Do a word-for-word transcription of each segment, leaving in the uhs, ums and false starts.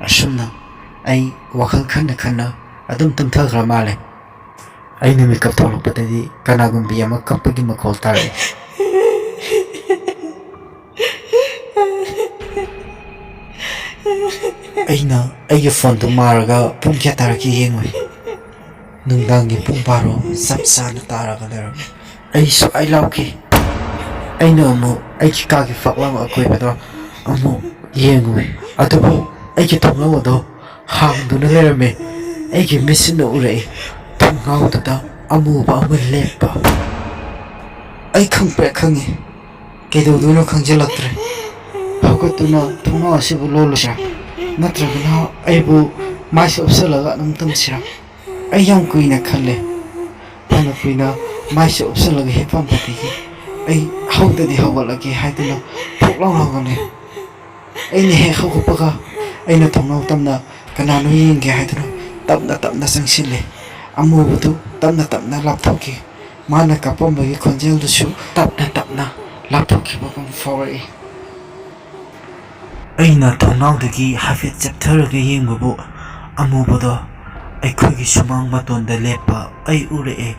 ꯑꯁꯨꯝꯅ ꯑꯩ ꯋꯥꯈꯜ ꯈꯟꯅ ꯈꯟꯅ ꯑꯗꯨꯝ ꯇꯨꯝꯊꯈ꯭ꯔ ꯃꯥꯜꯂꯦ꯫ ꯑꯩꯅ ꯃꯤꯀꯞ ꯊꯣꯛꯂꯛꯄꯗꯗꯤ ꯀꯅꯥꯒꯨꯝꯕꯤ ꯑꯃ ꯀꯞꯄꯒꯤ ꯃꯈꯣꯜ ꯇꯥꯔꯛꯑꯦ꯫ ꯑꯩꯅ ꯑꯩꯒꯤ ꯐꯣꯟꯗꯨ ꯃꯥꯔꯒ ꯄꯨꯡ ꯀꯌꯥ ꯇꯥꯔꯛꯀꯦ ꯌꯦꯡꯉꯨꯏ꯫ ꯅꯨꯡꯗꯥꯡꯒꯤ ꯄꯨꯡ ꯕꯥꯔꯣ ꯆꯞ ꯆꯥꯅ ꯇꯥꯔꯒ ꯂꯩꯔꯝꯃꯤ꯫ ꯑꯩ ꯁ꯭ꯋꯥꯏ ꯂꯥꯎꯈꯤ꯫ ꯑꯩꯅ ꯑꯃꯨꯛ ꯑꯩꯒꯤ ꯀꯥꯒꯤ ꯐꯛꯂꯥꯡ ꯑꯀꯣꯏꯕꯗꯣ ꯑꯃꯨꯛ ꯌꯦꯡꯉꯨꯏ, ꯑꯗꯨꯕꯨ ꯑꯩꯒꯤ ꯊꯣꯡꯅꯥꯎ ꯑꯗꯣ ꯍꯥꯡꯗꯨꯅ ꯂꯩꯔꯝꯃꯦ꯫ ꯑꯩꯒꯤ ꯃꯤꯠꯁꯤꯅ ꯎꯔꯛꯏ, ꯊꯣꯡꯅꯥꯎꯗꯨꯗ ꯑꯃꯨꯕ ꯑꯃ ꯂꯦꯞꯄ꯫ ꯑꯩ ꯈꯪꯄ꯭ꯔꯦꯛ ꯈꯪꯉꯤ꯫ ꯀꯩꯗꯧꯗꯣꯏꯅꯣ ꯈꯪꯖꯤꯜꯂꯛꯇ꯭ꯔꯦ꯫ ꯍꯧꯒꯠꯇꯨꯅ ꯊꯣꯡꯅꯥꯎ ꯑꯁꯤꯕꯨ ꯂꯣꯜꯂꯨꯁꯤꯔꯥ? ꯅꯠꯇ꯭ꯔꯒꯅ ꯑꯩꯕꯨ ꯃꯥꯏꯁꯦ ꯎꯞꯁꯜꯂꯒ ꯑꯗꯨꯝ ꯇꯨꯝꯁꯤꯔꯥ? ꯑꯩ ꯌꯥꯝ ꯀꯨꯏꯅ ꯈꯜꯂꯦ꯫ ꯐꯅ ꯀꯨꯏꯅ ꯃꯥꯏꯁꯦ ꯎꯞꯁꯜꯂꯒ ꯍꯤꯞꯄꯝꯕꯗꯒꯤ ꯑꯩ ꯍꯧꯗꯗꯤ ꯍꯧꯒꯠꯂꯒꯦ ꯍꯥꯏꯗꯨꯅ ꯐꯣꯛ ꯂꯥꯎꯅ ꯍꯧꯒꯠꯂꯦ꯫ ꯑꯩꯅ ꯍꯦꯛ ꯍꯧꯒꯠꯄꯒ ꯑꯩꯅ ꯊꯣꯡꯅꯥꯎ ꯇꯝꯅ ꯀꯅꯥꯅꯣ ꯌꯦꯡꯒꯦ ꯍꯥꯏꯗꯨꯅ ꯇꯞꯅ ꯇꯞꯅ ꯆꯪꯁꯤꯜꯂꯦ꯫ ꯑꯃꯨꯕꯗꯨ ꯇꯞꯅ ꯇꯞꯅ ꯂꯥꯞꯊꯣꯛꯈꯤ꯫ ꯃꯥꯅ ꯀꯞꯄꯝꯕꯒꯤ ꯈꯣꯟꯖꯦꯜꯗꯨꯁꯨ ꯇꯞꯅ ꯇꯞꯅ ꯂꯥꯞꯊꯣꯛꯈꯤꯕꯒꯨꯝ ꯐꯥꯎꯔꯛꯏ꯫ ꯑꯩꯅ ꯊꯣꯡꯅꯥꯎꯗꯒꯤ ꯍꯥꯏꯐꯦꯠ ꯆꯦꯞꯊꯔꯒ ꯌꯦꯡꯕꯕꯨ ꯑꯃꯨꯕꯗꯣ ꯑꯩꯈꯣꯏꯒꯤ ꯁꯨꯃꯥꯡ ꯃꯇꯣꯟꯗ ꯂꯦꯞꯄ ꯑꯩ ꯎꯔꯛꯑꯦ꯫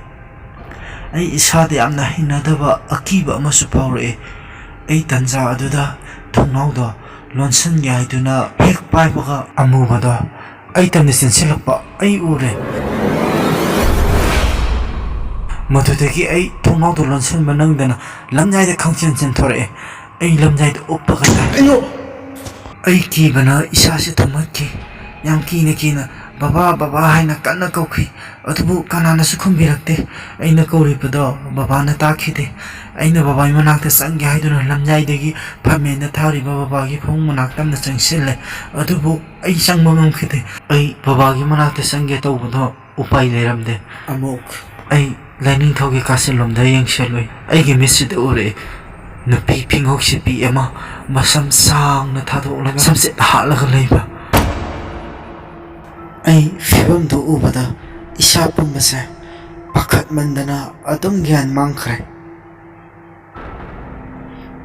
ꯑꯩ ꯏꯁꯥꯗ ꯌꯥꯝꯅ ꯍꯩꯅꯗꯕ ꯑꯀꯤꯕ ꯑꯃꯁꯨ ꯐꯥꯎꯔꯛꯑꯦ꯫ ꯑꯩ ꯇꯟꯖꯥ ꯑꯗꯨꯗ ꯊꯣꯡꯅꯥꯎꯗꯣ ꯂꯣꯟꯁꯤꯟꯒꯦ ꯍꯥꯏꯗꯨꯅ ꯍꯦꯛ ꯄꯥꯏꯕꯒ ꯑꯃꯨꯕꯗꯣ ꯑꯩ ꯇꯝꯅ ꯆꯦꯟꯁꯤꯜꯂꯛꯄ ꯑꯩ ꯎꯔꯦ꯫ ꯃꯗꯨꯗꯒꯤ ꯑꯩ ꯊꯣꯡꯅꯥꯎꯗꯣ ꯂꯣꯟꯁꯤꯟꯕ ꯅꯪꯗꯅ ꯂꯝꯌꯥꯏꯗ ꯈꯪꯆꯦꯟ ꯆꯦꯟꯊꯣꯔꯛꯑꯦ꯫ ꯑꯩ ꯂꯝꯌꯥꯏꯗ ꯎꯞꯄꯒ ꯇꯥꯏ꯫ ꯑꯩ ꯀꯤꯕꯅ ꯏꯁꯥꯁꯦ ꯊꯨꯝꯍꯠꯈꯤ꯫ ꯌꯥꯝ ꯀꯤꯅ ꯀꯤꯅ "ꯕꯕꯥ, ꯕꯕꯥ" ꯍꯥꯏꯅ ꯀꯟꯅ ꯀꯧꯈꯤ꯫ ꯑꯗꯨꯕꯨ ꯀꯅꯥꯅꯁꯨ ꯈꯨꯝꯕꯤꯔꯛꯇꯦ꯫ ꯑꯩꯅ ꯀꯧꯔꯤꯕꯗꯣ ꯕꯕꯥꯅ ꯇꯥꯈꯤꯗꯦ꯫ ꯑꯩꯅ ꯕꯕꯥꯒꯤ ꯃꯅꯥꯛꯇ ꯆꯪꯒꯦ ꯍꯥꯏꯗꯨꯅ ꯂꯝꯌꯥꯏꯗꯒꯤ ꯐꯝꯃꯦꯅ ꯊꯥꯔꯤꯕ ꯕꯕꯥꯒꯤ ꯐꯃꯨꯡ ꯃꯅꯥꯛꯇ ꯑꯃꯅ ꯆꯪꯁꯤꯜꯂꯦ꯫ ꯑꯗꯨꯕꯨ ꯑꯩ ꯆꯪꯕ ꯉꯝꯈꯤꯗꯦ꯫ ꯑꯩ ꯕꯕꯥꯒꯤ ꯃꯅꯥꯛꯇ ꯆꯪꯒꯦ ꯇꯧꯕꯗꯣ ꯎꯄꯥꯏ ꯂꯩꯔꯝꯗꯦ꯫ ꯑꯃꯨꯛ ꯑꯩ ꯂꯥꯏꯅꯤꯡꯊꯧꯒꯤ ꯀꯥꯆꯤꯟꯂꯣꯝꯗ ꯌꯦꯡꯁꯤꯜꯂꯨꯏ꯫ ꯑꯩꯒꯤ ꯃꯤꯠꯁꯤꯗ ꯎꯔꯛꯏ ꯅꯨꯄꯤ ꯐꯤꯉꯧ ꯁꯤꯠꯄꯤ ꯑꯃ ꯃꯁꯝ ꯁꯥꯡꯅ ꯊꯥꯗꯣꯛꯂꯒ ꯁꯝꯆꯦꯠ ꯍꯥꯠꯂꯒ ꯂꯩꯕ꯫ ꯑꯩ ꯐꯤꯕꯝꯗꯨ ꯎꯕꯗ ꯏꯁꯥ ꯄꯨꯝꯕꯁꯦ ꯄꯥꯈꯠꯃꯟꯗꯅ ꯑꯗꯨꯝ ꯒ꯭ꯌꯥꯟ ꯃꯥꯡꯈ꯭ꯔꯦ꯫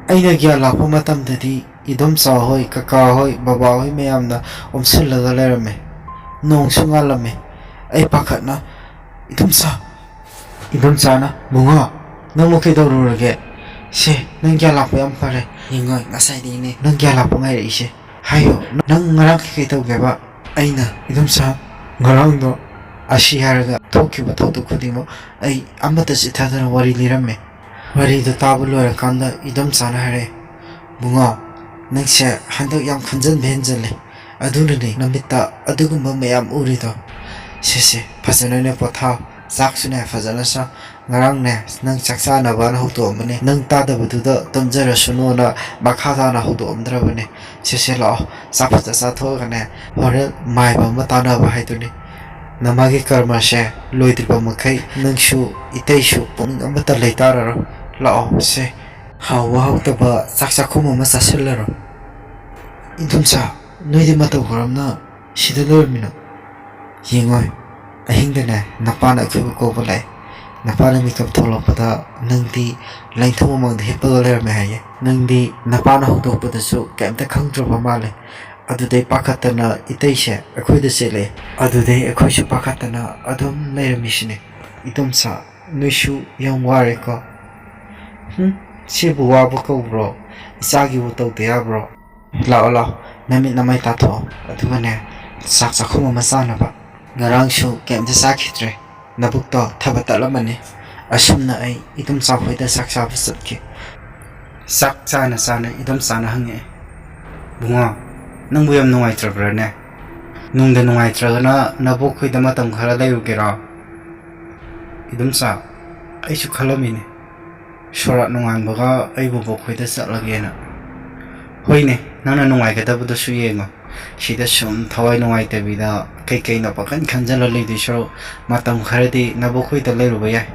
ꯑꯩꯅ ꯒ꯭ꯌꯥꯟ ꯂꯥꯛꯄ ꯃꯇꯝꯗꯗꯤ ꯏꯗꯣꯝꯆꯥ ꯍꯣꯏ, ꯀꯀꯥ ꯍꯣꯏ, ꯕꯕꯥ ꯍꯣꯏ ꯃꯌꯥꯝꯅ ꯑꯣꯝꯁꯤꯜꯂꯒ ꯂꯩꯔꯝꯃꯦ꯫ ꯅꯣꯡꯁꯨ ꯉꯥꯜꯂꯝꯃꯦ꯫ ꯑꯩ ꯄꯥꯈꯠꯅ, "ꯏꯗꯣꯝꯆꯥ!" ꯏꯗꯣꯝꯆꯥꯅ, "ꯕꯨꯡꯉꯣ, ꯅꯪꯕꯨ ꯀꯩꯗꯧꯔꯨꯔꯒꯦ? ꯁꯦ, ꯅꯪ ꯒ꯭ꯌꯥꯟ ꯂꯥꯛꯄ ꯌꯥꯝ ꯐꯔꯦ꯫ ꯌꯦꯡꯉꯣ, ꯉꯁꯥꯏꯗꯒꯤꯅꯦ ꯅꯪ ꯒ꯭ꯌꯥꯟ ꯂꯥꯛꯄ ꯉꯥꯏꯔꯛꯏꯁꯦ꯫ ꯍꯥꯏꯌꯣ, ꯅꯪ ꯉꯔꯥꯡ ꯀꯩꯀꯩ ꯇꯧꯒꯦꯕ?" ꯑꯩꯅ, "ꯏꯗꯣꯝꯆꯥ, ꯉꯔꯥꯡꯗꯣ ꯑꯁꯤ ꯍꯥꯏꯔꯒ ꯊꯣꯛꯈꯤꯕ ꯊꯧꯗꯣꯛ ꯈꯨꯗꯤꯡꯃꯛ ꯑꯩ ꯑꯃꯠꯇ ꯆꯤꯠꯊꯗꯅ ꯋꯥꯔꯤ ꯂꯤꯔꯝꯃꯦ"꯫ ꯋꯥꯔꯤꯗꯣ ꯇꯥꯕ ꯂꯣꯏꯔꯀꯥꯟꯗ ꯏꯗꯣꯝꯆꯥꯅ ꯍꯥꯏꯔꯛꯑꯦ, "ꯕꯨꯡꯉꯣ, ꯅꯪꯁꯦ ꯍꯟꯗꯛ ꯌꯥꯝ ꯈꯟꯖꯟꯕ ꯍꯦꯟꯖꯜꯂꯦ꯫ ꯑꯗꯨꯅꯅꯦ ꯅꯃꯤꯠꯇ ꯑꯗꯨꯒꯨꯝꯕ ꯃꯌꯥꯝ ꯎꯔꯤꯗꯣ꯫ ꯁꯦ, ꯁꯦ, ꯐꯖꯅꯅꯦ ꯄꯣꯊꯥꯎ꯫ ꯆꯥꯛꯁꯨꯅꯦ ꯐꯖꯅ ꯆꯥꯎ꯫ ꯉꯔꯥꯡꯅꯦ ꯅꯪ ꯆꯥꯛ ꯆꯥꯅꯕꯅ ꯍꯧꯗꯣꯛꯑꯝꯕꯅꯦ꯫ ꯅꯪ ꯇꯥꯗꯕꯗꯨꯗ ꯇꯨꯝꯖꯔꯁꯅꯨꯅ ꯃꯈꯥ ꯇꯥꯅ ꯍꯧꯗꯣꯛꯑꯝꯗ꯭ꯔꯕꯅꯦ꯫ ꯁꯦ, ꯁꯦ, ꯂꯥꯛꯑꯣ꯫ ꯆꯥꯛ ꯐꯖ ꯆꯥꯊꯣꯛꯑꯒꯅꯦ ꯍꯣꯔꯦꯟ ꯃꯥꯏꯕ ꯑꯃ ꯇꯥꯟꯅꯕ ꯍꯥꯏꯗꯨꯅꯤ꯫ ꯅꯃꯥꯒꯤ ꯀꯔꯃꯁꯦ ꯂꯣꯏꯗ꯭ꯔꯤꯕ ꯃꯈꯩ ꯅꯪꯁꯨ ꯏꯇꯩꯁꯨ ꯄꯨꯛꯅꯤꯡ ꯑꯃꯠꯇ ꯂꯩꯇꯥꯔꯔꯣꯏ꯫ ꯂꯥꯛꯑꯣ, ꯁꯦ, ꯍꯥꯎꯕ ꯍꯥꯎꯇꯕ ꯆꯥꯛ ꯆꯥꯛꯈꯨꯝ ꯑꯃ ꯆꯥꯁꯤꯜꯂꯔꯣ꯫" "ꯏꯗꯣꯝꯆꯥ, ꯅꯣꯏꯗꯤ ꯃꯇꯧ ꯀꯔꯝꯅ ꯁꯤꯗ ꯂꯩꯔꯝꯃꯤꯅꯣ? ꯌꯦꯡꯉꯣꯏ, ꯑꯍꯤꯡꯗꯅꯦ ꯅꯄꯥꯅ ꯑꯩꯈꯣꯏꯕꯨ ꯀꯧꯕ ꯂꯥꯛꯑꯦ꯫ ꯅꯄꯥꯅ ꯃꯤꯀꯞ ꯊꯣꯛꯂꯛꯄꯗ ꯅꯪꯗꯤ ꯂꯥꯏꯅꯤꯡꯊꯧ ꯃꯃꯥꯡꯗ ꯍꯤꯞꯄꯒ ꯂꯩꯔꯝꯃꯦ ꯍꯥꯏꯌꯦ꯫ ꯅꯪꯗꯤ ꯅꯄꯥꯅ ꯍꯧꯗꯣꯛꯄꯗꯁꯨ ꯀꯩꯝꯇ ꯈꯪꯗ꯭ꯔꯕ ꯃꯥꯜꯂꯦ꯫ ꯑꯗꯨꯗꯩ ꯄꯥꯈꯠꯇꯅ ꯏꯇꯩꯁꯦ ꯑꯩꯈꯣꯏꯗ ꯆꯦꯜꯂꯛꯑꯦ꯫ ꯑꯗꯨꯗꯩ ꯑꯩꯈꯣꯏꯁꯨ ꯄꯥꯈꯠꯇꯅ ꯑꯗꯨꯝ ꯂꯩꯔꯝꯃꯤꯁꯤꯅꯦ꯫ ꯏꯗꯣꯝꯆꯥ, ꯅꯣꯏꯁꯨ ꯌꯥꯝ ꯋꯥꯔꯦꯀꯣ꯫" "ꯍꯨꯝ, ꯁꯤꯕꯨ ꯋꯥꯕ ꯀꯧꯕ꯭ꯔꯣ? ꯏꯆꯥꯒꯤꯕꯨ ꯇꯧꯗ ꯌꯥꯕ꯭ꯔꯣ? ꯂꯥꯛꯑꯣ, ꯂꯥꯛꯑꯣ, ꯅꯃꯤꯠ ꯅꯃꯥꯏ ꯇꯥꯊꯣꯛꯑꯣ꯫ ꯑꯗꯨꯒꯅꯦ, ꯆꯥꯛ ꯆꯥꯛꯈꯨꯝ ꯑꯃ ꯆꯥꯅꯕ꯫ ꯉꯔꯥꯡꯁꯨ ꯀꯩꯝꯇ ꯆꯥꯈꯤꯗ꯭ꯔꯦ꯫ ꯅꯕꯨꯛꯇꯣ ꯊꯕ ꯇꯠꯂꯝꯃꯅꯤ꯫ ꯑꯁꯨꯝꯅ ꯑꯩ ꯏꯗꯣꯝꯆꯥ ꯍꯣꯏꯗ ꯆꯥꯛ ꯆꯥꯕ ꯆꯠꯀꯦ꯫" ꯆꯥꯛ ꯆꯥꯅ ꯆꯥꯅ ꯏꯗꯣꯝꯆꯥꯅ ꯍꯪꯉꯛꯑꯦ, "ꯕꯨꯡꯉꯣ, ꯅꯪꯕꯨ ꯌꯥꯝ ꯅꯨꯡꯉꯥꯏꯇ꯭ꯔꯕ꯭ꯔꯥꯅꯦ? ꯅꯨꯡꯗ ꯅꯨꯡꯉꯥꯏꯇ꯭ꯔꯒꯅ ꯅꯕꯣꯛꯈꯣꯏꯗ ꯃꯇꯝ ꯈꯔ ꯂꯩꯔꯨꯒꯦꯔꯣ?" "ꯏꯗꯣꯝꯆꯥ, ꯑꯩꯁꯨ ꯈꯜꯂꯝꯃꯤꯅꯦ, ꯁꯣꯔꯥꯠ ꯅꯣꯡꯉꯥꯟꯕꯒ ꯑꯩ ꯕꯣꯕꯣꯛꯈꯣꯏꯗ ꯆꯠꯂꯒꯦꯅ꯫" "ꯍꯣꯏꯅꯦ, ꯅꯪꯅ ꯅꯨꯡꯉꯥꯏꯒꯗꯕꯗꯨꯁꯨ ꯌꯦꯡꯉꯣ꯫ ꯁꯤꯗ ꯁꯨꯝ ꯊꯋꯥꯏ ꯅꯨꯡꯉꯥꯏꯇꯕꯤꯗ ꯀꯩꯀꯩꯅꯣ ꯄꯪꯈꯟ ꯈꯟꯖꯜꯂ ꯂꯩꯗꯣꯏ ꯁꯔꯨꯛ ꯃꯇꯝ ꯈꯔꯗꯤ ꯅꯕꯣꯛꯈꯣꯏꯗ ꯂꯩꯔꯨꯕ ꯌꯥꯏ꯫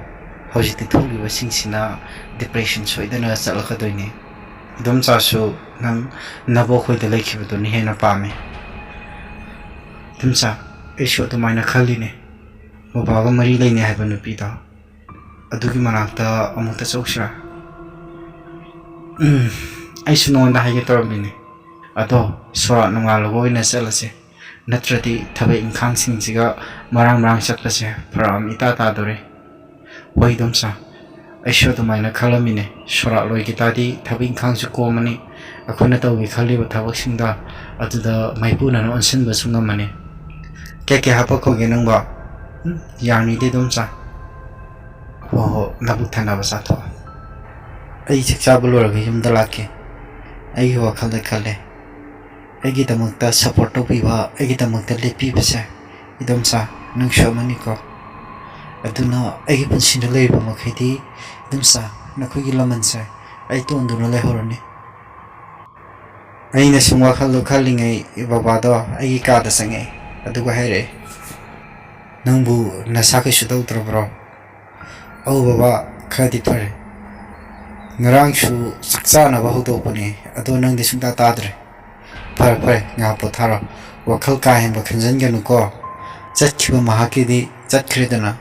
ꯍꯧꯖꯤꯛꯇꯤ ꯊꯣꯛꯂꯤꯕꯁꯤꯡꯁꯤꯅ ꯗꯤꯄ꯭ꯔꯦꯁꯟ ꯁꯣꯏꯗꯅ ꯆꯠꯂꯛꯀꯗꯣꯏꯅꯦ꯫ ꯏꯗꯣꯝꯆꯥꯁꯨ ꯅꯪ ꯅꯕꯣꯛꯈꯣꯏꯗ ꯂꯩꯈꯤꯕꯗꯨꯅ ꯍꯦꯟꯅ ꯄꯥꯝꯃꯦ꯫" "ꯏꯗꯣꯝꯆꯥ, ꯑꯩꯁꯨ ꯑꯗꯨꯃꯥꯏꯅ ꯈꯜꯂꯤꯅꯦ꯫ ꯕꯕꯥꯒ ꯃꯔꯤ ꯂꯩꯅꯩ ꯍꯥꯏꯕ ꯅꯨꯄꯤꯗꯣ, ꯑꯗꯨꯒꯤ ꯃꯅꯥꯛꯇ ꯑꯃꯨꯛꯇ ꯆꯧꯁꯤꯔꯥ?" "ꯎꯝ, ꯑꯩꯁꯨ ꯅꯉꯣꯟꯗ ꯍꯥꯏꯒꯦ ꯇꯧꯔꯝꯃꯤꯅꯦ꯫ ꯑꯗꯣ ꯁꯣꯔꯥꯠ ꯅꯣꯡꯉꯥꯜꯂꯒ ꯑꯣꯏꯅ ꯆꯠꯂꯁꯦ, ꯅꯠꯇ꯭ꯔꯗꯤ ꯊꯕꯛ ꯏꯪꯈꯥꯡꯁꯤꯡꯁꯤꯒ ꯃꯔꯥꯡ ꯃꯔꯥꯡ ꯆꯠꯄꯁꯦ ꯐꯔꯛ ꯑꯃ ꯏꯇꯥ ꯇꯥꯗꯣꯔꯤ꯫ ꯍꯣꯏ ꯏꯗꯣꯝꯆꯥ, ꯑꯩꯁꯨ ꯑꯗꯨꯃꯥꯏꯅ ꯈꯜꯂꯝꯃꯤꯅꯦ꯫ ꯁꯣꯔꯥꯠ ꯂꯣꯏꯈꯤ ꯇꯥꯔꯗꯤ ꯊꯕꯛ ꯏꯪꯈꯥꯡꯁꯨ ꯀꯣꯝꯃꯅꯤ, ꯑꯩꯈꯣꯏꯅ ꯇꯧꯒꯦ ꯈꯜꯂꯤꯕ ꯊꯕꯛꯁꯤꯡꯗ ꯑꯗꯨꯗ ꯃꯥꯏꯄꯨꯅꯅ ꯑꯣꯟꯁꯤꯟꯕꯁꯨ ꯉꯝꯃꯅꯤ꯫ ꯀꯩꯀꯩ ꯍꯥꯄꯛꯈꯣꯒꯦ ꯅꯪꯕꯣ? ꯎꯝ, ꯌꯥꯅꯤꯗꯤ ꯏꯗꯣꯝꯆꯥ꯫ ꯍꯣ ꯍꯣ, ꯅꯕꯨꯛ ꯊꯟꯅꯕ ꯆꯥꯊꯣꯛꯑꯣ꯫ ꯑꯩ ꯆꯥꯛ ꯆꯥꯕ ꯂꯣꯏꯔꯒ ꯌꯨꯝꯗ ꯂꯥꯛꯀꯦ꯫ ꯑꯩꯒꯤ ꯋꯥꯈꯜꯗ ꯈꯜꯂꯦ, ꯑꯩꯒꯤꯗꯃꯛꯇ ꯁꯞꯄꯣꯔꯠ ꯇꯧꯕꯤꯕ, ꯑꯩꯒꯤꯗꯃꯛꯇ ꯂꯦꯞꯄꯤꯕꯁꯦ ꯏꯗꯣꯝꯆꯥ ꯅꯪꯁꯨ ꯑꯃꯅꯤꯀꯣ꯫ ꯑꯗꯨꯅ ꯑꯩꯒꯤ ꯄꯨꯟꯁꯤꯗ ꯂꯩꯔꯤꯕ ꯃꯈꯩꯗꯤ ꯏꯗꯣꯝꯆꯥ ꯅꯈꯣꯏꯒꯤ ꯂꯃꯟꯁꯦ ꯑꯩ ꯇꯣꯟꯗꯨꯅ ꯂꯩꯍꯧꯔꯅꯤ꯫ ꯑꯩꯅ ꯁꯨꯝ ꯋꯥꯈꯜꯗꯣ ꯈꯜꯂꯤꯉꯩ ꯕꯕꯥꯗꯣ ꯑꯩꯒꯤ ꯀꯥꯗ ꯆꯪꯉꯛꯑꯦ꯫ ꯑꯗꯨꯒ ꯍꯥꯏꯔꯛꯑꯦ, "ꯅꯪꯕꯨ ꯅꯁꯥ ꯀꯩꯁꯨ ꯇꯧꯗ꯭ꯔꯕ꯭ꯔꯣ?" "ꯑꯧ ꯕꯕꯥ, ꯈꯔꯗꯤ ꯐꯔꯦ꯫ ꯉꯔꯥꯡꯁꯨ ꯆꯥꯛ ꯆꯥꯅꯕ ꯍꯧꯗꯣꯛꯄꯅꯦ, ꯑꯗꯣ ꯅꯪꯗꯤ ꯁꯨꯡꯇꯥ ꯇꯥꯗ꯭ꯔꯦ꯫ ꯐꯔꯦ ꯐꯔꯦ, ꯉꯥꯏꯍꯥꯛ ꯄꯣꯊꯥꯔꯣ꯫ ꯋꯥꯈꯜ ꯀꯥ ꯍꯦꯟꯕ ꯈꯟꯖꯟꯒꯅꯨꯀꯣ꯫ ꯆꯠꯈꯤꯕ ꯃꯍꯥꯛꯀꯤꯗꯤ ꯆꯠꯈ꯭ꯔꯦꯗꯅ,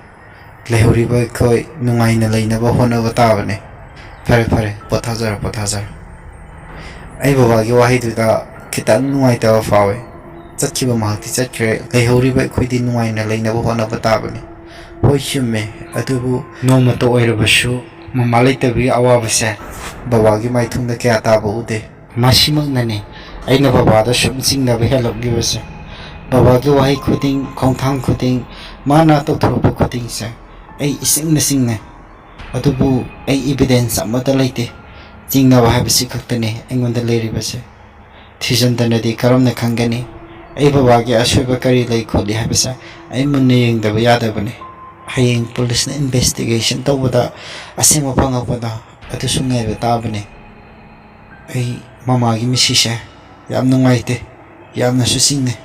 ꯂꯩꯍꯧꯔꯤꯕ ꯑꯩꯈꯣꯏ ꯅꯨꯡꯉꯥꯏꯅ ꯂꯩꯅꯕ ꯍꯣꯠꯅꯕ ꯇꯥꯕꯅꯦ꯫ ꯐꯔꯦ ꯐꯔꯦ, ꯄꯣꯊꯥꯖꯔꯣ, ꯄꯣꯊꯥꯖꯔꯣ꯫" ꯑꯩ ꯕꯕꯥꯒꯤ ꯋꯥꯍꯩꯗꯨꯗ ꯈꯤꯇꯪ ꯅꯨꯡꯉꯥꯏꯇꯕ ꯐꯥꯎꯋꯦ꯫ ꯆꯠꯈꯤꯕ ꯃꯍꯥꯛꯇꯤ ꯆꯠꯈ꯭ꯔꯦ, ꯂꯩꯍꯧꯔꯤꯕ ꯑꯩꯈꯣꯏꯗꯤ ꯅꯨꯡꯉꯥꯏꯅ ꯂꯩꯅꯕ ꯍꯣꯠꯅꯕ ꯇꯥꯕꯅꯤ꯫ ꯍꯣꯏ, ꯆꯨꯝꯃꯦ, ꯑꯗꯨꯕꯨ ꯅꯣꯡꯃꯇ ꯑꯣꯏꯔꯕꯁꯨ ꯃꯃꯥ ꯂꯩꯇꯕꯒꯤ ꯑꯋꯥꯕꯁꯦ ꯕꯕꯥꯒꯤ ꯃꯥꯏꯊꯣꯡꯗ ꯀꯌꯥ ꯇꯥꯕ ꯎꯗꯦ꯫ ꯃꯁꯤꯃꯛꯅꯅꯤ ꯑꯩꯅ ꯕꯕꯥꯗ ꯁꯨꯝ ꯆꯤꯡꯅꯕ ꯍꯦꯜꯂꯛꯂꯤꯕꯁꯦ꯫ ꯕꯕꯥꯒꯤ ꯋꯥꯍꯩ ꯈꯨꯗꯤꯡ, ꯈꯣꯡꯊꯥꯡ ꯈꯨꯗꯤꯡ, ꯃꯥꯅ ꯇꯧꯊꯣꯔꯛꯄ ꯈꯨꯗꯤꯡꯁꯦ ꯑꯩ ꯏꯆꯤꯡꯗ ꯆꯤꯡꯅꯩ꯫ ꯑꯗꯨꯕꯨ ꯑꯩ ꯏꯕꯤꯗꯦꯟꯁ ꯑꯃꯠꯇ ꯂꯩꯇꯦ꯫ ꯆꯤꯡꯅꯕ ꯍꯥꯏꯕꯁꯤ ꯈꯛꯇꯅꯤ ꯑꯩꯉꯣꯟꯗ ꯂꯩꯔꯤꯕꯁꯦ꯫ ꯊꯤꯖꯤꯟꯗꯅꯗꯤ ꯀꯔꯝꯅ ꯈꯪꯒꯅꯤ? ꯑꯩ ꯕꯕꯥꯒꯤ ꯑꯁꯣꯏꯕ ꯀꯔꯤ ꯂꯩ ꯈꯣꯠꯂꯤ ꯍꯥꯏꯕꯁꯦ ꯑꯩ ꯃꯨꯟꯅ ꯌꯦꯡꯗꯕ ꯌꯥꯗꯕꯅꯤ꯫ ꯍꯌꯦꯡ ꯄꯨꯂꯤꯁꯅ ꯏꯟꯚꯦꯁꯇꯤꯒꯦꯁꯟ ꯇꯧꯕꯗ ꯑꯁꯦꯡꯕ ꯐꯪꯉꯛꯄꯗ ꯑꯗꯨꯁꯨ ꯉꯥꯏꯕ ꯇꯥꯕꯅꯤ꯫ ꯑꯩ ꯃꯃꯥꯒꯤ ꯃꯤꯁꯤꯁꯦ ꯌꯥꯝ ꯅꯨꯡꯉꯥꯏꯇꯦ, ꯌꯥꯝꯅꯁꯨ ꯆꯤꯡꯅꯩ꯫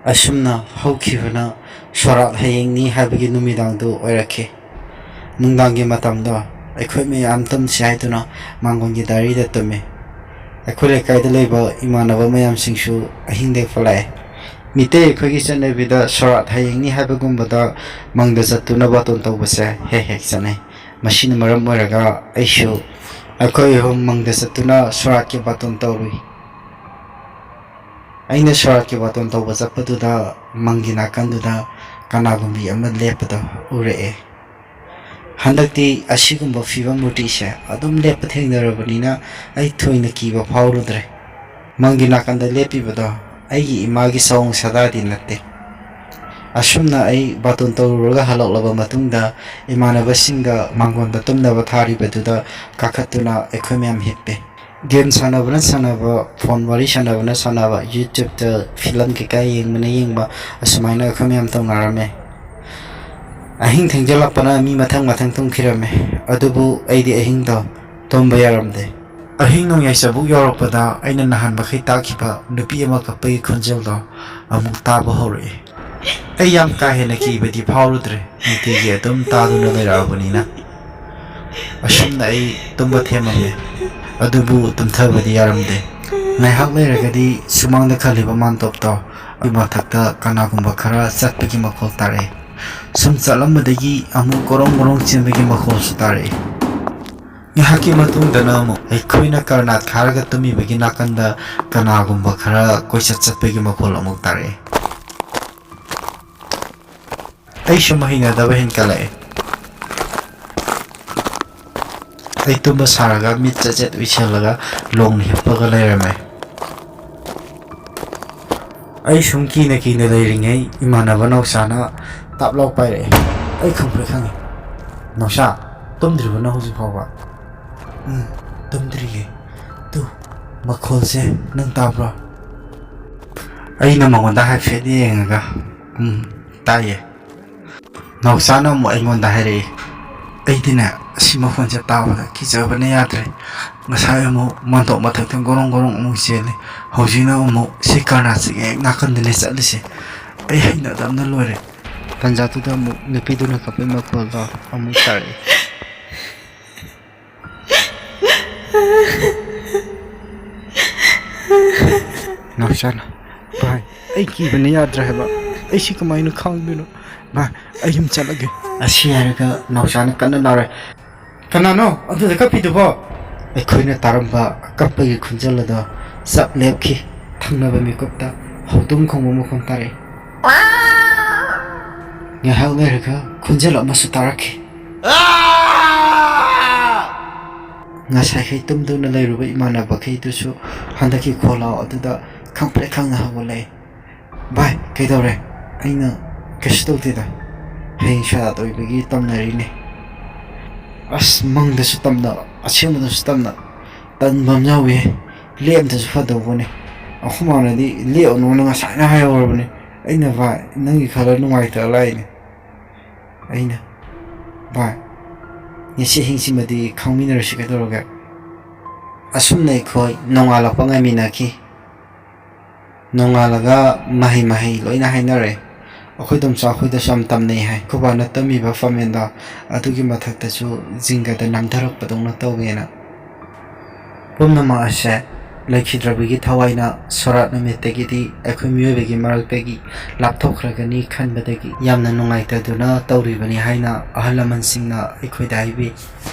ꯑꯁꯨꯝꯅ ꯍꯧꯈꯤꯕꯅ ꯁꯣꯔꯥꯠ ꯍꯌꯦꯡꯅꯤ ꯍꯥꯏꯕꯒꯤ ꯅꯨꯃꯤꯗꯥꯡꯗꯨ ꯑꯣꯏꯔꯛꯈꯤ꯫ ꯅꯨꯡꯗꯥꯡꯒꯤ ꯃꯇꯝꯗꯣ ꯑꯩꯈꯣꯏ ꯃꯌꯥꯝ ꯇꯨꯝꯁꯤ ꯍꯥꯏꯗꯨꯅ ꯃꯥꯡꯒꯣꯟꯒꯤ ꯗꯥꯏꯔꯤꯗ ꯇꯨꯝꯃꯤ꯫ ꯑꯩꯈꯣꯏ ꯂꯩꯀꯥꯏꯗ ꯂꯩꯕ ꯏꯃꯥꯟꯅꯕ ꯃꯌꯥꯝꯁꯤꯡꯁꯨ ꯑꯍꯤꯡ ꯂꯦꯛꯄ ꯂꯥꯛꯑꯦ꯫ ꯃꯤꯇꯩ ꯑꯩꯈꯣꯏꯒꯤ ꯆꯠꯅꯕꯤꯗ ꯁꯣꯔꯥꯠ ꯍꯌꯦꯡꯅꯤ ꯍꯥꯏꯕꯒꯨꯝꯕꯗ ꯃꯪꯗ ꯆꯠꯇꯨꯅ ꯕꯥꯇꯣꯟ ꯇꯧꯕꯁꯦ ꯍꯦꯛ ꯍꯦꯛ ꯆꯠꯅꯩ꯫ ꯃꯁꯤꯅ ꯃꯔꯝ ꯑꯣꯏꯔꯒ ꯑꯩꯁꯨ ꯑꯩꯈꯣꯏ ꯑꯍꯨꯝ ꯃꯪꯗ ꯆꯠꯇꯨꯅ ꯁꯣꯔꯥꯠꯀꯤ ꯕꯥꯇꯣꯟ ꯇꯧꯔꯨꯏ꯫ ꯑꯩꯅ ꯁꯣꯔꯥꯠꯀꯤ ꯕꯥꯇꯣꯟ ꯇꯧꯕ ꯆꯠꯄꯗꯨꯗ ꯃꯪꯒꯤ ꯅꯥꯀꯟꯗꯨꯗ ꯀꯅꯥꯒꯨꯝꯕꯤ ꯑꯃ ꯂꯦꯞꯄꯗꯣ ꯎꯔꯛꯑꯦ꯫ ꯍꯟꯗꯛꯇꯤ ꯑꯁꯤꯒꯨꯝꯕ ꯐꯤꯕꯝ ꯃꯨꯔꯇꯤꯁꯦ ꯑꯗꯨꯝ ꯂꯦꯞꯄ ꯊꯦꯡꯅꯔꯕꯅꯤꯅ ꯑꯩ ꯊꯣꯏꯅ ꯀꯤꯕ ꯐꯥꯎꯔꯨꯗ꯭ꯔꯦ꯫ ꯃꯪꯒꯤ ꯅꯥꯀꯟꯗ ꯂꯦꯞꯄꯤꯕꯗꯣ ꯑꯩꯒꯤ ꯏꯃꯥꯒꯤ ꯁꯑꯣꯡ ꯁꯥꯗꯥꯗꯤ ꯅꯠꯇꯦ꯫ ꯑꯁꯨꯝꯅ ꯑꯩ ꯕꯥꯇꯣꯟ ꯇꯧꯔꯨꯔꯒ ꯍꯜꯂꯛꯂꯕ ꯃꯇꯨꯡꯗ ꯏꯃꯥꯟꯅꯕꯁꯤꯡꯒ ꯃꯥꯡꯒꯣꯟꯗ ꯇꯨꯝꯅꯕ ꯊꯥꯔꯤꯕꯗꯨꯗ ꯀꯥꯈꯠꯇꯨꯅ ꯑꯩꯈꯣꯏ ꯃꯌꯥꯝ ꯍꯤꯞꯄꯦ꯫ ꯒꯦꯝ ꯁꯥꯟꯅꯕꯅ ꯁꯥꯟꯅꯕ, ꯐꯣꯟ ꯋꯥꯔꯤ ꯁꯥꯟꯅꯕꯅ ꯁꯥꯟꯅꯕ, ꯌꯨꯇ꯭ꯌꯨꯕꯇ ꯐꯤꯂꯝ ꯀꯩꯀꯥ ꯌꯦꯡꯕꯅ ꯌꯦꯡꯕ, ꯑꯁꯨꯃꯥꯏꯅ ꯑꯩꯈꯣꯏ ꯃꯌꯥꯝ ꯇꯧꯅꯔꯝꯃꯦ꯫ ꯑꯍꯤꯡ ꯊꯦꯡꯖꯤꯜꯂꯛꯄꯅ ꯃꯤ ꯃꯊꯪ ꯃꯊꯪ ꯇꯨꯝꯈꯤꯔꯝꯃꯦ꯫ ꯑꯗꯨꯕꯨ ꯑꯩꯗꯤ ꯑꯍꯤꯡꯗꯣ ꯇꯨꯝꯕ ꯌꯥꯔꯝꯗꯦ꯫ ꯑꯍꯤꯡ ꯅꯣꯡꯌꯥꯏ ꯆꯕꯨꯛ ꯌꯧꯔꯛꯄꯗ ꯑꯩꯅ ꯅꯍꯥꯟ ꯃꯈꯩ ꯇꯥꯛꯈꯤꯕ ꯅꯨꯄꯤ ꯑꯃ ꯀꯞꯄꯒꯤ ꯈꯣꯟꯖꯦꯜꯗꯣ ꯑꯃꯨꯛ ꯇꯥꯕ ꯍꯧꯔꯛꯏ꯫ ꯑꯩ ꯌꯥꯝ ꯀꯥ ꯍꯦꯟꯅ ꯀꯤꯕꯗꯤ ꯐꯥꯎꯔꯨꯗ꯭ꯔꯦ, ꯅꯨꯡꯇꯤꯒꯤ ꯑꯗꯨꯝ ꯇꯥꯗꯨꯅ ꯂꯩꯔꯛꯑꯕꯅꯤꯅ꯫ ꯑꯁꯨꯝꯅ ꯑꯩ ꯇꯨꯝꯕ ꯊꯦꯝꯃꯝꯃꯦ, ꯑꯗꯨꯕꯨ ꯇꯨꯝꯊꯕꯗꯤ ꯌꯥꯔꯝꯗꯦ꯫ ꯉꯥꯏꯍꯥꯛ ꯂꯩꯔꯒꯗꯤ ꯁꯨꯃꯥꯡꯗ ꯈꯜꯂꯤꯕ ꯃꯥꯟꯇꯣꯞꯇꯣ ꯑꯗꯨꯒꯤ ꯃꯊꯛꯇ ꯀꯅꯥꯒꯨꯝꯕ ꯈꯔ ꯆꯠꯄꯒꯤ ꯃꯈꯣꯜ ꯇꯥꯔꯛꯏ꯫ ꯁꯨꯝ ꯆꯠꯂꯝꯕꯗꯒꯤ ꯑꯃꯨꯛ ꯒꯣꯔꯣꯡ ꯒꯣꯔꯣꯡ ꯆꯦꯟꯕꯒꯤ ꯃꯈꯣꯜꯁꯨ ꯇꯥꯔꯛꯏ꯫ ꯉꯥꯏꯍꯥꯛꯀꯤ ꯃꯇꯨꯡꯗꯅ ꯑꯃꯨꯛ ꯑꯩꯈꯣꯏꯅ ꯀꯔꯅꯥꯠ ꯈꯥꯔꯒ ꯇꯨꯝꯃꯤꯕꯒꯤ ꯅꯥꯀꯟꯗ ꯀꯅꯥꯒꯨꯝꯕ ꯈꯔ ꯀꯣꯏꯆꯠ ꯆꯠꯄꯒꯤ ꯃꯈꯣꯜ ꯑꯃꯨꯛ ꯇꯥꯔꯛꯑꯦ꯫ ꯑꯩ ꯁꯨꯝ ꯍꯩꯅꯗꯕ ꯍꯦꯟꯀꯠꯂꯛꯑꯦ꯫ ꯑꯩ ꯇꯨꯝꯕ ꯁꯥꯔꯒ ꯃꯤꯠ ꯆꯦꯠ ꯆꯦꯠ ꯎꯏꯁꯜꯂꯒ ꯂꯣꯡꯅ ꯍꯤꯞꯄꯒ ꯂꯩꯔꯝꯃꯦ꯫ ꯑꯩ ꯁꯨꯝ ꯀꯤꯅ ꯀꯤꯅ ꯂꯩꯔꯤꯉꯩ ꯏꯃꯥꯟꯅꯕ ꯅꯥꯎꯆꯥꯅ ꯇꯥꯞ ꯂꯥꯎ ꯄꯥꯏꯔꯛꯑꯦ꯫ ꯑꯩ ꯈꯪꯄ꯭ꯔꯦꯛ ꯈꯪꯉꯦ꯫ "ꯅꯥꯎꯆꯥ, ꯇꯨꯝꯗ꯭ꯔꯤꯕꯣ ꯅꯪ ꯍꯧꯖꯤꯛ ꯐꯥꯎꯕ?" "ꯎꯝ, ꯇꯨꯝꯗ꯭ꯔꯤꯌꯦ꯫ ꯇꯨ, ꯃꯈꯣꯜꯁꯦ ꯅꯪ ꯇꯥꯕ꯭ꯔꯣ?" ꯑꯩꯅ ꯃꯉꯣꯟꯗ ꯍꯥꯏꯐꯦꯠ ꯌꯦꯡꯉꯒ, "ꯎꯝ, ꯇꯥꯏꯌꯦ꯫" ꯅꯥꯎꯆꯥꯅ ꯑꯃꯨꯛ ꯑꯩꯉꯣꯟꯗ ꯍꯥꯏꯔꯛꯏ꯫ ꯑꯩꯗꯤꯅꯦ, ꯑꯁꯤ ꯃꯈꯣꯟꯁꯦ ꯇꯥꯕꯗ ꯀꯤꯖꯕꯅ ꯌꯥꯗ꯭ꯔꯦ꯫ ꯉꯁꯥꯏ ꯑꯃꯨꯛ ꯃꯥꯟꯇꯣꯞ ꯃꯊꯛꯇ ꯒꯣꯔꯣꯡ ꯒꯣꯔꯣꯡ ꯑꯃꯨꯛ ꯆꯦꯜꯂꯤ꯫ ꯍꯧꯖꯤꯛꯅ ꯑꯃꯨꯛ ꯁꯤ ꯀꯔꯅꯥꯠꯁꯤꯒꯤ ꯍꯦꯛ ꯅꯥꯀꯟꯗꯅꯦ ꯆꯠꯂꯤꯁꯦ꯫ ꯑꯩ ꯍꯩꯅꯗꯕꯅ ꯂꯣꯏꯔꯦ꯫ ꯇꯟꯖꯥꯗꯨꯗ ꯑꯃꯨꯛ ꯅꯨꯄꯤꯗꯨꯅ ꯀꯞꯄꯩ ꯃꯈꯣꯜꯗꯣ ꯑꯃꯨꯛ ꯇꯥꯔꯛꯏ꯫ ꯅꯥꯎꯆꯥꯅ, "ꯚꯥꯏ, ꯑꯩ ꯀꯤꯕꯅ ꯌꯥꯗ꯭ꯔꯦ ꯍꯥꯏꯕ꯫ ꯑꯩ ꯁꯤ ꯀꯃꯥꯏꯅ ꯈꯥꯡꯗꯣꯏꯅꯣ? ꯚꯥꯏ, ꯑꯩ ꯌꯨꯝ ꯆꯠꯂꯒꯦ꯫" ꯑꯁꯤ ꯍꯥꯏꯔꯒ ꯅꯥꯎꯆꯥꯅ ꯀꯟꯅ ꯂꯥꯎꯔꯦ, "ꯀꯅꯥꯅꯣ ꯑꯗꯨꯗ ꯀꯞꯄꯤꯗꯨꯕꯣ?" ꯑꯩꯈꯣꯏꯅ ꯇꯥꯔꯝꯕ ꯀꯞꯄꯒꯤ ꯈꯣꯟꯖꯦꯜ ꯑꯗꯣ ꯆꯞ ꯂꯦꯞꯈꯤ꯫ ꯊꯪꯅꯕ ꯃꯤꯀꯨꯞꯇ ꯍꯧꯗꯣꯡ ꯈꯣꯡꯕ ꯃꯈꯣꯟ ꯇꯥꯔꯛꯏ꯫ ꯉꯥꯏꯍꯥꯛ ꯂꯩꯔꯒ ꯈꯣꯟꯖꯦꯜ ꯑꯃꯁꯨ ꯇꯥꯔꯛꯈꯤ꯫ ꯉꯁꯥꯏꯈꯩ ꯇꯨꯝꯗꯨꯅ ꯂꯩꯔꯨꯕ ꯏꯃꯥꯟꯅꯕꯈꯩꯗꯨꯁꯨ ꯍꯟꯗꯛꯀꯤ ꯈꯣꯜꯂꯥꯎ ꯑꯗꯨꯗ ꯈꯪꯄ꯭ꯔꯦꯛ ꯈꯪꯅ ꯍꯧꯒꯠꯂꯛꯏ꯫ "ꯚꯥꯏ, ꯀꯩꯗꯧꯔꯦ?" ꯑꯩꯅ, "ꯀꯩꯁꯨ ꯇꯧꯗꯦꯗ, ꯍꯌꯦꯡ ꯁꯣꯔꯥꯠ ꯑꯣꯏꯕꯒꯤ ꯇꯝꯅꯔꯤꯅꯦ꯫" ꯑꯁ, ꯃꯪꯗꯁꯨ ꯇꯝꯅ, ꯑꯁꯦꯡꯕꯗꯁꯨ ꯇꯝꯅ, ꯇꯟꯕ ꯑꯃ ꯌꯥꯎꯏ꯫ ꯂꯦꯛꯑꯝꯗꯁꯨ ꯐꯗꯧꯕꯅꯦ꯫ ꯑꯩꯈꯣꯏ ꯃꯥꯅꯗꯤ ꯂꯦꯛꯑꯅꯨꯅ ꯉꯁꯥꯏꯅ ꯍꯥꯏꯍꯧꯔꯕꯅꯦ꯫ ꯑꯩꯅ, "ꯚꯥꯏ, ꯅꯪꯒꯤ ꯈꯜꯂ ꯅꯨꯡꯉꯥꯏꯇ ꯂꯥꯛꯏꯅꯦ꯫" ꯑꯩꯅ, "ꯚꯥꯏ, ꯉꯁꯤ ꯑꯍꯤꯡꯁꯤꯃꯗꯤ ꯈꯪꯃꯤꯟꯅꯔꯁꯤ, ꯀꯩꯗꯧꯔꯒꯦ?" ꯑꯁꯨꯝꯅ ꯑꯩꯈꯣꯏ ꯅꯣꯡꯉꯥꯜꯂꯛꯄ ꯉꯥꯏꯃꯤꯟꯅꯈꯤ꯫ ꯅꯣꯡꯉꯥꯜꯂꯒ ꯃꯍꯩ ꯃꯍꯩ ꯂꯣꯏꯅ ꯍꯥꯏꯅꯔꯦ꯫ ꯑꯩꯈꯣꯏ ꯗꯣꯝꯆꯥ ꯑꯩꯈꯣꯏꯗꯁꯨ ꯌꯥꯝ ꯇꯝꯅꯩ ꯍꯥꯏ꯫ ꯑꯩꯈꯣꯏ ꯕꯥꯅ ꯇꯝꯃꯤꯕ ꯐꯝꯃꯦꯟꯗꯣ ꯑꯗꯨꯒꯤ ꯃꯊꯛꯇꯁꯨ ꯖꯤꯡꯒꯗ ꯅꯝꯊꯔꯛꯄꯗꯧꯅ ꯇꯧꯋꯦꯅ꯫ ꯄꯨꯝꯅꯃꯛ ꯑꯁꯦ ꯂꯩꯈꯤꯗ꯭ꯔꯕꯒꯤ ꯊꯋꯥꯏꯅ ꯁꯣꯔꯥꯠ ꯅꯨꯃꯤꯠꯇꯒꯤꯗꯤ ꯑꯩꯈꯣꯏ ꯃꯤꯑꯣꯏꯕꯒꯤ ꯃꯔꯛꯇꯒꯤ ꯂꯥꯞꯊꯣꯛꯈ꯭ꯔꯒꯅꯤ ꯈꯟꯕꯗꯒꯤ ꯌꯥꯝꯅ ꯅꯨꯡꯉꯥꯏꯇꯗꯨꯅ ꯇꯧꯔꯤꯕꯅꯤ ꯍꯥꯏꯅ ꯑꯍꯜ ꯂꯃꯟꯁꯤꯡꯅ ꯑꯩꯈꯣꯏꯗ ꯍꯥꯏꯕꯤ꯫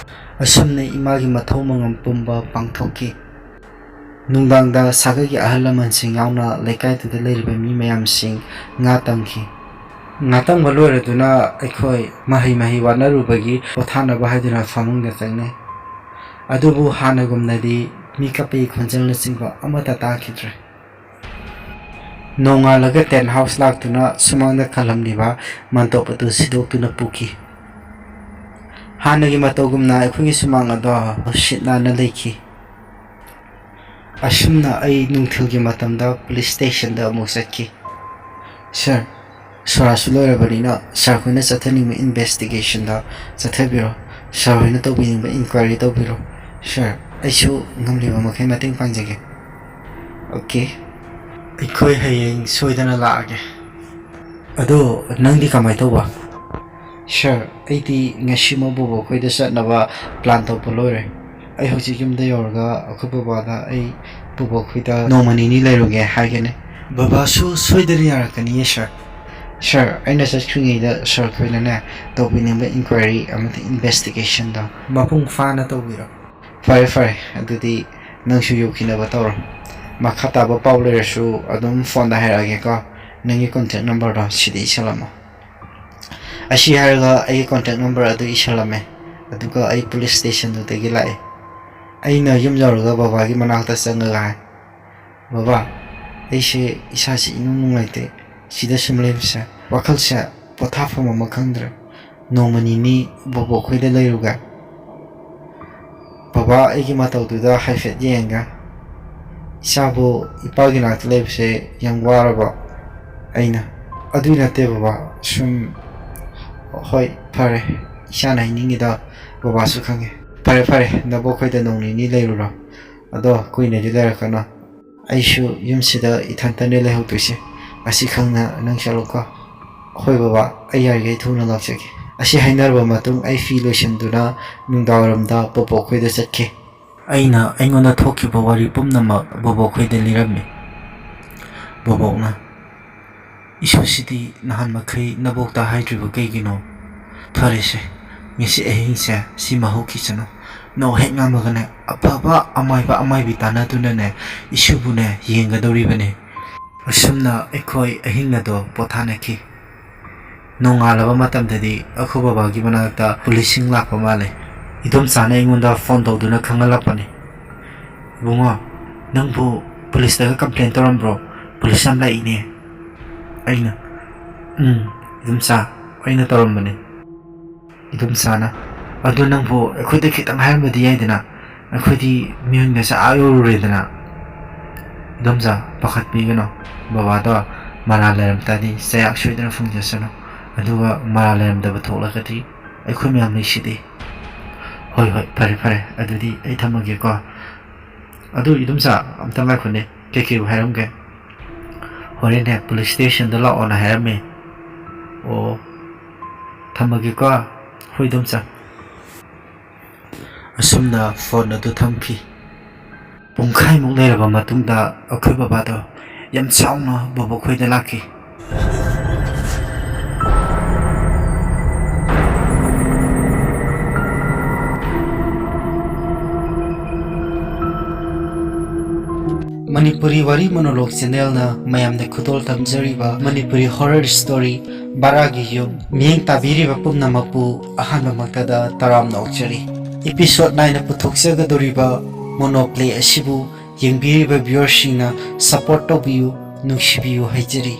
ꯑꯁꯨꯝꯅ ꯏꯃꯥꯒꯤ ꯃꯊꯧ ꯃꯉꯝ ꯄꯨꯝꯕ ꯄꯥꯡꯊꯣꯛꯈꯤ꯫ ꯅꯨꯡꯗꯥꯡꯗ ꯁꯥꯒꯩꯒꯤ ꯑꯍꯜ ꯂꯃꯟꯁꯤꯡ ꯌꯥꯎꯅ ꯂꯩꯀꯥꯏꯗꯨꯗ ꯂꯩꯔꯤꯕ ꯃꯤ ꯃꯌꯥꯝꯁꯤꯡ ꯉꯥ ꯇꯝꯈꯤ꯫ ꯉꯥ ꯇꯝꯕ ꯂꯣꯏꯔꯗꯨꯅ ꯑꯩꯈꯣꯏ ꯃꯍꯩ ꯃꯍꯩ ꯋꯥꯠꯅꯔꯨꯕꯒꯤ ꯄꯣꯊꯥꯅꯕ ꯍꯥꯏꯗꯨꯅ ꯐꯃꯨꯡꯗ ꯆꯪꯅꯩ꯫ ꯑꯗꯨꯕꯨ ꯍꯥꯟꯅꯒꯨꯝꯅꯗꯤ ꯃꯤ ꯀꯞꯄꯒꯤ ꯈꯣꯟꯖꯦꯜꯅꯆꯤꯡꯕ ꯑꯃꯠꯇ ꯇꯥꯈꯤꯗ꯭ꯔꯦ꯫ ꯅꯣꯡꯉꯥꯜꯂꯒ tent house ꯂꯥꯛꯇꯨꯅ ꯁꯨꯃꯥꯡꯗ ꯈꯜꯂꯝꯂꯤꯕ ꯃꯥꯟꯇꯣꯞ ꯑꯗꯨ ꯁꯤꯗꯣꯛꯇꯨꯅ ꯄꯨꯈꯤ꯫ ꯍꯥꯟꯅꯒꯤ ꯃꯇꯧꯒꯨꯝꯅ ꯑꯩꯈꯣꯏꯒꯤ ꯁꯨꯃꯥꯡ ꯑꯗꯣ ꯁꯤꯠ ꯅꯥꯟꯅ ꯂꯩꯈꯤ꯫ ꯑꯁꯨꯝꯅ ꯑꯩ ꯅꯨꯡꯊꯤꯜꯒꯤ ꯃꯇꯝꯗ police stationꯗ ꯑꯃꯨꯛ ꯆꯠꯈꯤ꯫ "Sir, ꯁꯣꯔꯥꯠꯁꯨ ꯂꯣꯏꯔꯕꯅꯤꯅ sir ꯈꯣꯏꯅ ꯆꯠꯊꯅꯤꯡꯕ investigationꯗ ꯆꯠꯊꯕꯤꯔꯣ꯫ Sir ꯍꯣꯏꯅ ꯇꯧꯕꯤꯅꯤꯡꯕ inquiry ꯇꯧꯕꯤꯔꯣ꯫ Sir, ꯑꯩꯁꯨ ꯉꯝꯂꯤꯕ ꯃꯈꯩ ꯃꯇꯦꯡ ꯄꯥꯡꯖꯒꯦ꯫" "Okay, ꯑꯩꯈꯣꯏ ꯍꯌꯦꯡ ꯁꯣꯏꯗꯅ ꯂꯥꯛꯑꯒꯦ꯫ ꯑꯗꯣ ꯅꯪꯗꯤ ꯀꯃꯥꯏ ꯇꯧꯕ?" "Sir, ꯑꯩꯗꯤ ꯉꯁꯤꯃꯛ ꯕꯣꯕꯣꯛ ꯈꯣꯏꯗ ꯆꯠꯅꯕ plan ꯇꯧꯕ ꯂꯣꯏꯔꯦ꯫ ꯑꯩ ꯍꯧꯖꯤꯛ ꯌꯨꯝꯗ ꯌꯧꯔꯒ ꯑꯩꯈꯣꯏ ꯕꯕꯥꯗ ꯑꯩ ꯕꯣꯕꯣꯛ ꯈꯣꯏꯗ ꯅꯣꯡꯃ ꯅꯤꯅꯤ ꯂꯩꯔꯨꯒꯦ ꯍꯥꯏꯒꯅꯤ꯫" "ꯕꯕꯥꯁꯨ ꯁꯣꯏꯗꯅ ꯌꯥꯔꯛꯀꯅꯤꯌꯦ, sir꯫" "Sir, ꯑꯩꯅ ꯆꯠꯈ꯭ꯔꯤꯉꯩꯗ sir ꯈꯣꯏꯅꯅꯦ ꯇꯧꯕꯤꯅꯤꯡꯕ inquiry ꯑꯃꯗꯤ investigationꯗꯣ ꯃꯄꯨꯡ ꯐꯥꯅ ꯇꯧꯕꯤꯔꯣ꯫" ꯐꯔꯦ ꯐꯔꯦ, ꯑꯗꯨꯗꯤ ꯅꯪꯁꯨ ꯌꯧꯈꯤꯅꯕ ꯇꯧꯔꯣ꯫ ꯃꯈꯥ ꯇꯥꯕ ꯄꯥꯎ ꯂꯩꯔꯁꯨ ꯑꯗꯨꯝ ꯐꯣꯟꯗ ꯍꯥꯏꯔꯛꯑꯒꯦꯀꯣ꯫ ꯅꯪꯒꯤ ꯀꯣꯟꯇꯦꯛ ꯅꯝꯕꯔꯗꯣ ꯁꯤꯗ ꯏꯁꯜꯂꯝꯃꯣ꯫ ꯑꯁꯤ ꯍꯥꯏꯔꯒ ꯑꯩꯒꯤ ꯀꯣꯟꯇꯦꯛ ꯅꯝꯕꯔ ꯑꯗꯨ ꯏꯁꯜꯂꯝꯃꯦ꯫ ꯑꯗꯨꯒ ꯑꯩ ꯄꯨꯂꯤꯁ ꯁ꯭ꯇꯦꯁꯟꯗꯨꯗꯒꯤ ꯂꯥꯛꯑꯦ꯫ ꯑꯩꯅ ꯌꯨꯝ ꯌꯧꯔꯒ ꯕꯕꯥꯒꯤ ꯃꯅꯥꯛꯇ ꯆꯪꯉꯒ ꯍꯥꯏ, "ꯕꯕꯥ, ꯑꯩꯁꯦ ꯏꯁꯥꯁꯤ ꯏꯅꯨꯡ ꯅꯨꯡꯉꯥꯏꯇꯦ꯫ ꯁꯤꯗ ꯁꯨꯝ ꯂꯩꯕꯁꯦ ꯋꯥꯈꯜꯁꯦ ꯄꯣꯊꯥꯐꯝ ꯑꯃ ꯈꯪꯗ꯭ꯔꯦ꯫ ꯅꯣꯡꯃ ꯅꯤꯅꯤ ꯕꯣꯕꯣꯛꯈꯣꯏꯗ ꯂꯩꯔꯨꯒꯦ꯫ ꯕꯕꯥ ꯑꯩꯒꯤ ꯃꯇꯧꯗꯨꯗ ꯍꯥꯏꯐꯦꯠ ꯌꯦꯡꯉꯒ, ꯏꯆꯥꯕꯨ ꯏꯄꯥꯒꯤ ꯅꯥꯛꯇ ꯂꯩꯕꯁꯦ ꯌꯥꯝ ꯋꯥꯔꯕ?" ꯑꯩꯅ, "ꯑꯗꯨꯏ ꯅꯠꯇꯦ ꯕꯕꯥ, ꯁꯨꯝ, ꯍꯣꯏ, ꯐꯔꯦ, ꯏꯆꯥꯅ ꯍꯥꯏꯅꯤꯡꯉꯤꯗꯣ ꯕꯕꯥꯁꯨ ꯈꯪꯉꯦ꯫ ꯐꯔꯦ ꯐꯔꯦ, ꯅꯕꯣꯛꯈꯣꯏꯗ ꯅꯣꯡ ꯅꯤꯅꯤ ꯂꯩꯔꯨꯔꯣ꯫ ꯑꯗꯣ ꯀꯨꯏꯅꯗꯤ ꯂꯩꯔꯛꯀꯅꯨ꯫ ꯑꯩꯁꯨ ꯌꯨꯝꯁꯤꯗ ꯏꯊꯟꯇꯅꯦ ꯂꯩꯍꯧꯗꯣꯏꯁꯦ꯫ ꯑꯁꯤ ꯈꯪꯅ ꯅꯪ ꯆꯠꯂꯣꯀꯣ꯫" "ꯍꯣꯏ ꯕꯕꯥ, ꯑꯩ ꯌꯥꯔꯤꯈꯩ ꯊꯨꯅ ꯂꯥꯛꯆꯒꯦ꯫" ꯑꯁꯤ ꯍꯥꯏꯅꯔꯕ ꯃꯇꯨꯡ ꯑꯩ ꯐꯤ ꯂꯣꯏꯁꯤꯟꯗꯨꯅ ꯅꯨꯡꯗꯥꯡꯋꯥꯏꯔꯝꯗ ꯕꯣꯕꯣꯛꯈꯣꯏꯗ ꯆꯠꯈꯤ꯫ ꯑꯩꯅ ꯑꯩꯉꯣꯟꯗ ꯊꯣꯛꯈꯤꯕ ꯋꯥꯔꯤ ꯄꯨꯝꯅꯃꯛ ꯕꯣꯕꯣꯛꯈꯣꯏꯗ ꯂꯤꯔꯝꯃꯤ꯫ ꯕꯣꯕꯣꯛꯅ, "ꯏꯁꯨꯁꯤꯗꯤ ꯅꯍꯥꯟ ꯃꯈꯩ ꯅꯕꯣꯛꯇ ꯍꯥꯏꯗ꯭ꯔꯤꯕ ꯀꯩꯒꯤꯅꯣ? ꯐꯔꯦꯁꯦ, ꯉꯁꯤ ꯑꯍꯤꯡꯁꯦ ꯁꯤꯃ ꯍꯧꯈꯤꯁꯅꯨ꯫ ꯅꯣꯡ ꯍꯦꯛ ꯉꯝꯃꯒꯅꯦ, ꯑꯐꯕ ꯑꯃꯥꯏꯕ ꯑꯃꯥꯏꯕꯤ ꯇꯥꯟꯅꯗꯨꯅꯅꯦ, ꯏꯁꯨꯕꯨꯅꯦ ꯌꯦꯡꯒꯗꯧꯔꯤꯕꯅꯦ꯫" ꯑꯁꯨꯝꯅ ꯑꯩꯈꯣꯏ ꯑꯍꯤꯡ ꯑꯗꯣ ꯄꯣꯊꯥꯅꯈꯤ꯫ ꯅꯣꯡꯉꯥꯜꯂꯕ ꯃꯇꯝꯗꯗꯤ ꯑꯩꯈꯣꯏ ꯕꯕꯥꯒꯤ ꯃꯅꯥꯛꯇ ꯄꯨꯂꯤꯁꯁꯤꯡ ꯂꯥꯛꯄ ꯃꯥꯜꯂꯦ꯫ ꯏꯗꯣꯝꯆꯥꯅ ꯑꯩꯉꯣꯟꯗ ꯐꯣꯟ ꯇꯧꯗꯨꯅ ꯈꯪꯍꯜꯂꯛꯄꯅꯦ꯫ "ꯏꯕꯨꯡꯉꯣ, ꯅꯪꯕꯨ ꯄꯨꯂꯤꯁꯇꯒ ꯀꯝꯄ꯭ꯂꯦꯟ ꯇꯧꯔꯝꯕ꯭ꯔꯣ? ꯄꯨꯂꯤꯁ ꯌꯥꯝ ꯂꯥꯛꯏꯅꯦ꯫" ꯑꯩꯅ, "ꯎꯝ, ꯏꯗꯣꯝꯆꯥ, ꯑꯩꯅ ꯇꯧꯔꯝꯕꯅꯦ꯫" ꯏꯗꯣꯝꯆꯥꯅ, "ꯑꯗꯨ ꯅꯪꯕꯨ ꯑꯩꯈꯣꯏꯗ ꯈꯤꯇꯪ ꯍꯥꯏꯔꯝꯕꯗꯤ ꯌꯥꯏꯗꯅ, ꯑꯩꯈꯣꯏꯗꯤ ꯃꯤꯑꯣꯏꯅꯁꯦ ꯑꯥ ꯌꯧꯔꯨꯔꯦꯗꯅ꯫" "ꯏꯗꯣꯝꯆꯥ, ꯄꯥꯈꯠꯄꯤꯒꯅꯨ, ꯕꯕꯥꯗꯣ ꯃꯔꯥꯜ ꯂꯩꯔꯝ ꯇꯥꯔꯗꯤ ꯆꯩꯔꯥꯛ ꯁꯣꯏꯗꯅ ꯐꯪꯖꯁꯅꯨ, ꯑꯗꯨꯒ ꯃꯔꯥꯜ ꯂꯩꯔꯝꯗꯕ ꯊꯣꯛꯂꯒꯗꯤ ꯑꯩꯈꯣꯏ ꯃꯌꯥꯝ ꯂꯩꯁꯤꯗꯤ꯫" "ꯍꯣꯏ ꯍꯣꯏ, ꯐꯔꯦ ꯐꯔꯦ, ꯑꯗꯨꯗꯤ ꯑꯩ ꯊꯝꯃꯒꯦꯀꯣ꯫ ꯑꯗꯨ ꯏꯗꯣꯝꯆꯥ, ꯑꯝꯇ ꯉꯥꯏꯈꯣꯅꯦ, ꯀꯩꯀꯩꯕꯨ ꯍꯥꯏꯔꯝꯒꯦ?" "ꯍꯣꯔꯦꯟꯅꯦ ꯄꯨꯂꯤꯁ ꯁ꯭ꯇꯦꯁꯟꯗ ꯂꯥꯛꯑꯣꯅ ꯍꯥꯏꯔꯝꯃꯦ꯫" "ꯑꯣ, ꯊꯝꯃꯒꯦꯀꯣ꯫" "ꯍꯣꯏ ꯏꯗꯣꯝꯆꯥ꯫" ꯑꯁꯨꯝꯅ ꯐꯣꯟ ꯑꯗꯨ ꯊꯝꯈꯤ꯫ ꯄꯨꯡꯈꯥꯏꯃꯨꯛ ꯂꯩꯔꯕ ꯃꯇꯨꯡꯗ ꯑꯩꯈꯣꯏ ꯕꯕꯥꯗꯣ ꯌꯥꯝ ꯁꯥꯎꯅ ꯕꯣꯕꯣꯛꯈꯣꯏꯗ ꯂꯥꯛꯈꯤ꯫ ꯃꯅꯤꯄꯨꯔꯤ ꯋꯥꯔꯤ ꯃꯣꯅꯣꯂꯣꯛ ꯆꯦꯅꯦꯜꯅ ꯃꯌꯥꯝꯗ ꯈꯨꯗꯣꯜ ꯇꯝꯖꯔꯤꯕ ꯃꯅꯤꯄꯨꯔꯤ ꯍꯣꯔꯔ ꯁ꯭ꯇꯣꯔꯤ ꯕꯔꯥꯒꯤ ꯌꯨꯝ ꯃꯤꯠꯌꯦꯡ ꯇꯥꯕꯤꯔꯤꯕ ꯄꯨꯝꯅꯃꯛꯄꯨ ꯑꯍꯥꯟꯕꯃꯛꯇꯗ ꯇꯔꯥꯝꯅ ꯑꯣꯛꯆꯔꯤ꯫ ꯏꯄꯤꯁꯣꯗ ꯅꯥꯏꯟꯅ ꯄꯨꯊꯣꯛꯆꯒꯗꯧꯔꯤꯕ ꯃꯣꯅꯣꯄ꯭ꯂꯦ ꯑꯁꯤꯕꯨ ꯌꯦꯡꯕꯤꯔꯤꯕ ꯚ꯭ꯌꯨꯋꯔꯁꯤꯡꯅ ꯁꯄꯣꯔꯠ ꯇꯧꯕꯤꯌꯨ, ꯅꯨꯡꯁꯤꯕꯤꯌꯨ ꯍꯥꯏꯖꯔꯤ꯫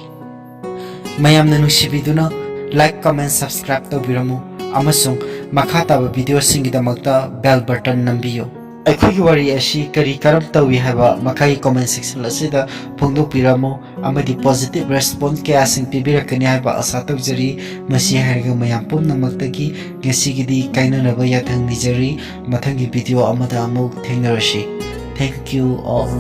ꯃꯌꯥꯝꯅ ꯅꯨꯡꯁꯤꯕꯤꯗꯨꯅ ꯂꯥꯏꯛ, ꯀꯃꯦꯟ, ꯁꯕꯁꯀ꯭ꯔꯥꯏꯕ ꯇꯧꯕꯤꯔꯝꯃꯨ ꯑꯃꯁꯨꯡ ꯃꯈꯥ ꯇꯥꯕ ꯚꯤꯗꯤꯑꯣꯁꯤꯡꯒꯤꯗꯃꯛꯇ ꯕꯦꯜ ꯕꯇꯟ ꯅꯝꯕꯤꯌꯨ꯫ ꯑꯩꯈꯣꯏꯒꯤ ꯋꯥꯔꯤ ꯑꯁꯤ ꯀꯔꯤ ꯀꯔꯝ ꯇꯧꯏ ꯍꯥꯏꯕ ꯃꯈꯥꯒꯤ ꯀꯣꯃꯦꯟ ꯁꯦꯛꯁꯟ ꯑꯁꯤꯗ ꯐꯣꯡꯗꯣꯛꯄꯤꯔꯝꯃꯨ ꯑꯃꯗꯤ ꯄꯣꯖꯤꯇꯤꯚ ꯔꯦꯁꯄꯣꯟꯁ ꯀꯌꯥꯁꯤꯡ ꯄꯤꯕꯤꯔꯛꯀꯅꯤ ꯍꯥꯏꯕ ꯑꯥꯁꯥ ꯇꯧꯖꯔꯤ꯫ ꯃꯁꯤ ꯍꯥꯏꯔꯒ ꯃꯌꯥꯝ ꯄꯨꯝꯅꯃꯛꯇꯒꯤ ꯉꯁꯤꯒꯤꯗꯤ ꯀꯥꯏꯅꯅꯕ ꯌꯥꯊꯪ ꯅꯤꯖꯔꯤ꯫ ꯃꯊꯪꯒꯤ ꯚꯤꯗꯤꯑꯣ ꯑꯃꯗ ꯑꯃꯨꯛ ꯊꯦꯡꯅꯔꯁꯤ꯫ Thank you all.